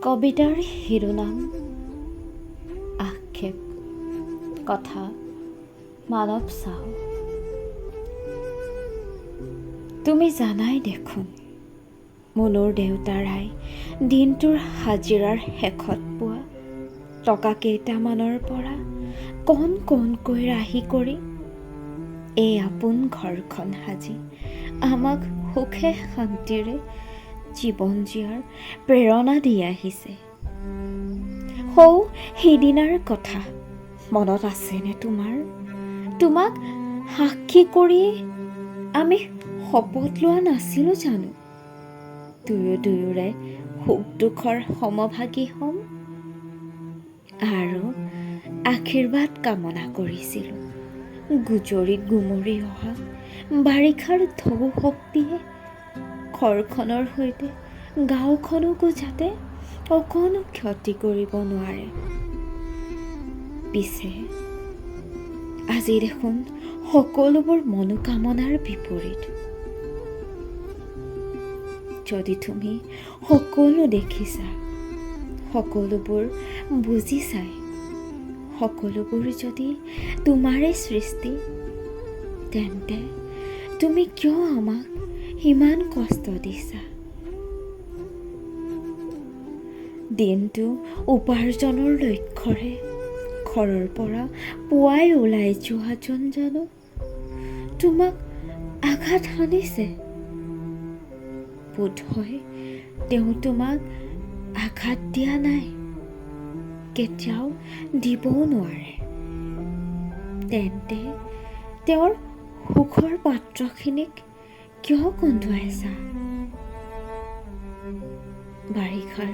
কবিতাৰ শিৰোনাম আক্ষেপ। কথা মানৱ চাহু। তুমি জানাই দেখোন, মুনুৰ দেউতাৰাই দিনটোৰ হাজিৰাৰ শেষত পোৱা টকা কেইটামানৰ পৰা কণ কণকৈ ৰাহি কৰি এই আপোন ঘৰখন সাজি আমাক সুখে শান্তিৰে জীৱন জীয়াৰ প্ৰেৰণা দি আহিছে। সৌ সিদিনাৰ কথা মনত আছেনে তোমাৰ? তোমাক সাক্ষী কৰিয়ে আমি শপত লোৱা নাছিলোঁ জানো, দুয়ো দুয়োৰে সুখ দুখৰ সমভাগী হ'ম আৰু আশীৰ্বাদ কামনা কৰিছিলোঁ গুজৰি গুমৰি অহা বাৰিষাৰ ঢৌ শক্তিয়ে ঘৰখনৰ সৈতে গাঁওখনকো যাতে অকণো ক্ষতি কৰিব নোৱাৰে। পিছে আজি দেখোন সকলোবোৰ মনোকামনাৰ বিপৰীত। যদি তুমি সকলো দেখিছা, সকলোবোৰ বুজিছাই, সকলোবোৰ যদি তোমাৰে সৃষ্টি, তেন্তে তুমি কিয় আমাক ইমান কষ্ট দিছা? দিনটো উপাৰ্জনৰ লক্ষ্যৰে ঘৰৰ পৰা পুৱাই ওলাই যোৱাজন জানো তোমাক আঘাত হানিছে? বোধহয় তেওঁ তোমাক আঘাত দিয়া নাই, কেতিয়াও দিবও নোৱাৰে। তেন্তে তেওঁৰ সুখৰ পাত্ৰখিনিক কিয় কন্দুৱাইছা? বাৰিষাৰ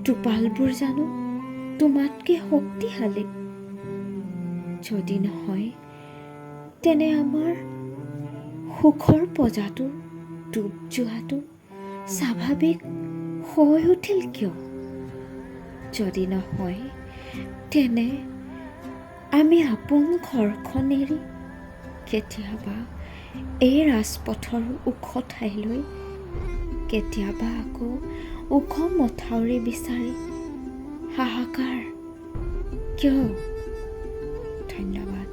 টোপালবোৰ জানো তোমাতকৈ শক্তিশালী? যদি নহয়, তেনে আমাৰ সুখৰ পঁজাটো ডুব যোৱাটো স্বাভাৱিক হৈ উঠিল কিয়? যদি নহয়, তেনে আমি আপোন ঘৰখন এৰি কেতিয়াবা এই ৰাজপথৰ ওখ ঠাইলৈ, কেতিয়াবা আকৌ ওখ মথাউৰি বিচাৰি হাহাকাৰ কিয়? ধন্যবাদ।